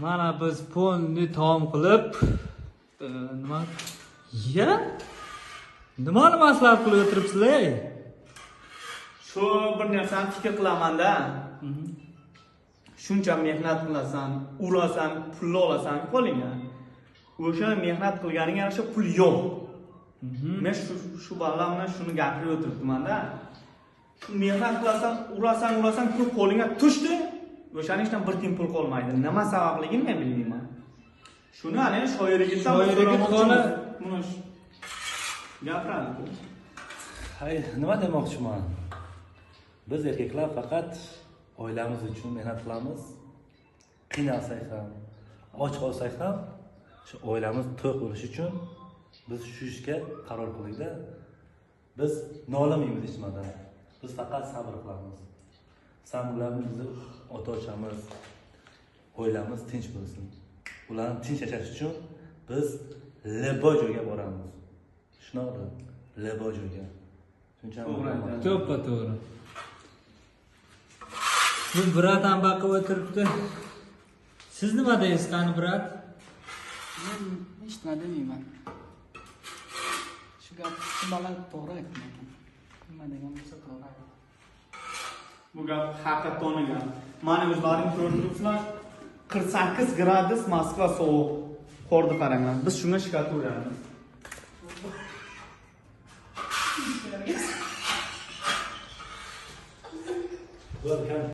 Mana biz polni taom qilib, nima? Ya? Nimani maslahat qilib o'tiribsizlar? Shu bir narsani fikr qilaman-da. Shuncha mehnat qilasan, urasan, pul olasan qo'lingga. O'sha mehnat qilganingga yarasha pul yo'q. Men shu bolalar bilan shuni gapirib o'tiribman-da. Shu mehnat qilasan, urasan, urasan, pul qo'lingga tushdi. O'shaning ichidan bir tiyin pul qolmaydi. Nima sababligini men bilmayman. Shuni ana shoir yigitdan buni gapiradi. Hay, nima demoqchiman? Biz erkaklar faqat oilamiz uchun mehnat qilamiz. Qiynalsak ham, och qolsak ham, shu oilamiz to'q bo'lishi uchun biz shu ishga qaror qildik-da. Biz nolimaymiz hech nimadan. Biz faqat sabr qilamiz. Sabr bizni ota-onamiz, oilamiz tinch bo'lsin. Ularni tinch yashash uchun biz lebo joyga boramiz. Shunaqa lebo joyga. Shunchalik. To'ppa to'g'ri. Bu brat ham baqib o'tiribdi. Siz nima deysiz, qani brat? Men hech nima demayman. Shu gap, shu bola to'g'ri aytdi lekin. Nima degan bo'lsa to'g'ri aytdi. Bu gap haqiqatan gap. Mana o'zlaring ko'rib turibsizlar, 48 gradus Moskva sovuq. Qorni qaranglar. Biz shunga shikoyat qilyapmiz. Welcome.